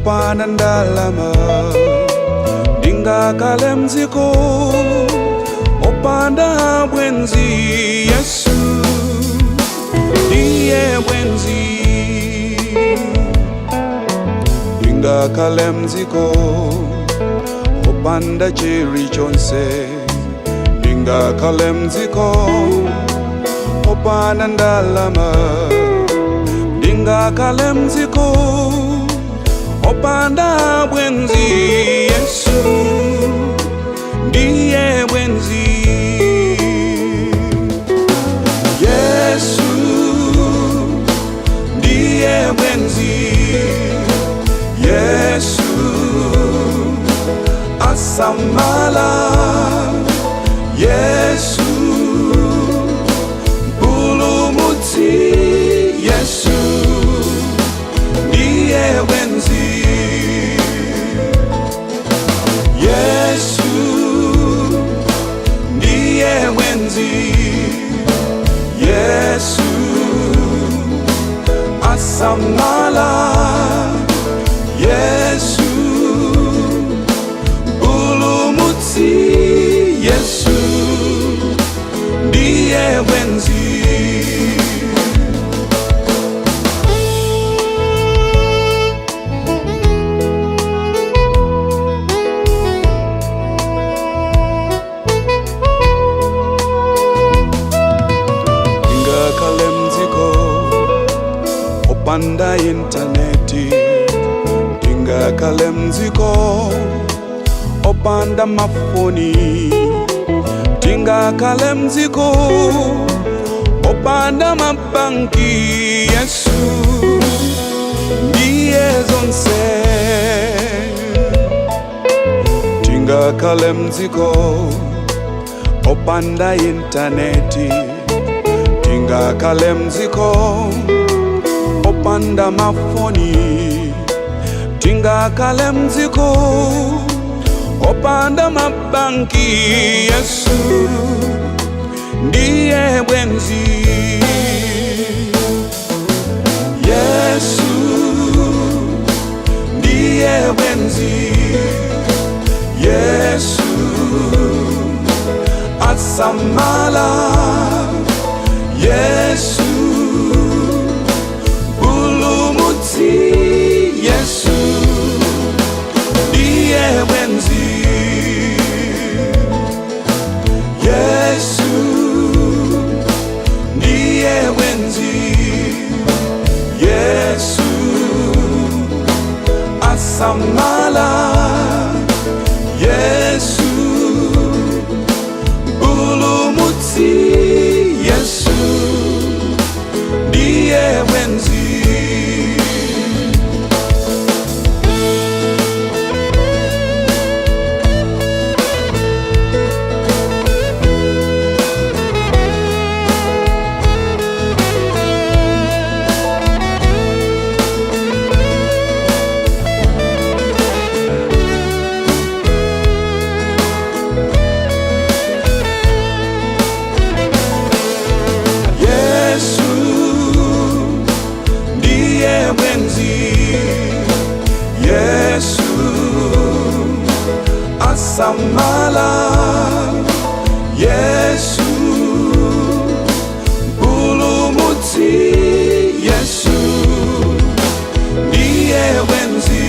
Opanda ndalama, ndingakhale mdziko opanda bwenzi. Yesu ndiye bwenzi. Ndingakhale mdziko opanda chilichonse, ndingakhale mdziko opanda ndalama, ndingakhale mdziko opanda bwenzi. Yesu ndiye bwenzi. Yesu ndiye bwenzi. Yesu asamala. Yesu Mpulumutsi. Yesu ndiye bwenzi. Yesu ndiye bwenzi. Yesu asamala. Yesu Mpulumutsi. Yesu ndiye bwenzi. Ndingakhale mdziko opanda intaneti, ndingakhale mdziko opanda mafoni, ndingakhale mdziko opanda mabanki. Yesu ndiye zonse. Ndingakhale mdziko opanda intaneti, ndingakhale mdziko opanda mafoni, ndingakhale mdziko opanda mabanki. Yesu ndiye bwenzi. Yesu ndiye bwenzi. Yesu asamala. Yesu Mpulumutsi. Yesu ndiye bwenzi. Yesu ndiye bwenzi. Yesu asamala. Yesu Mpulumutsi. Yesu ndiye bwenzi. Yesu ndiye bwenzi. Yesu asamala. Yesu Mpulumutsi. Yesu ndiye bwenzi.